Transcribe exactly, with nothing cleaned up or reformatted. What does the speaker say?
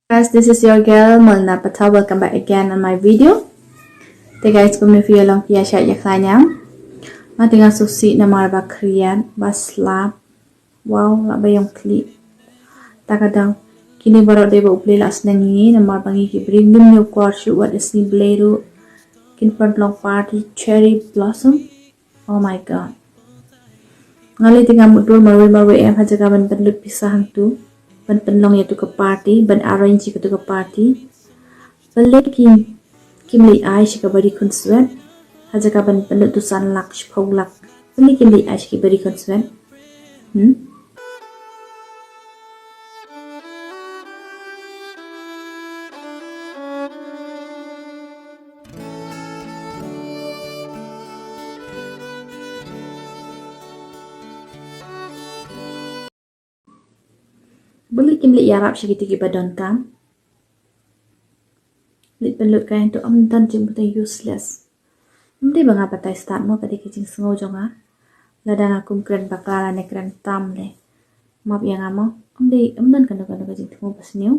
Guys, this is your girl Molna Patel. Welcome back again on my video. Te guys, kumne phi long phi ïa shait ïa khlaiñ ïa nga. Nga te nga sngewsih namar ba khriat, ba slap. Wow, la ba ïong khlieh. Ta ka daw. Kine baroh dei ba U Blei la sneng ïa ngi namar ba ngi ki briew ngim ñiew kwar shuh wat da sngi Blei ruh. Kin pynlong party cherry blossom. Oh my God. Nga lei te nga mutdur marwei marwei em ha jaka ban pynlut pisa hangtu, ban pynlong ïa tu ka party, ban arrange ïa tu ka party. Balei kim, kim leit ai sha ka bari khun swet ha jaka ban pynlut tu san lak shiphew lak? Balei kim leit ai sha ki bari khun swet? Hmm? Balei kim leit ïarap sha kito kiba donkam? Leit pynlut ka ïa tu, ym don jingmut, useless. Ym dei ba nga batai stad mo, ka dei ka jingsngew jong nga. Lada nga kum kren bakla lane kren tam lei, map ïa nga mo. Ym dei, ym don kano kano ka jingthmu ba sniew.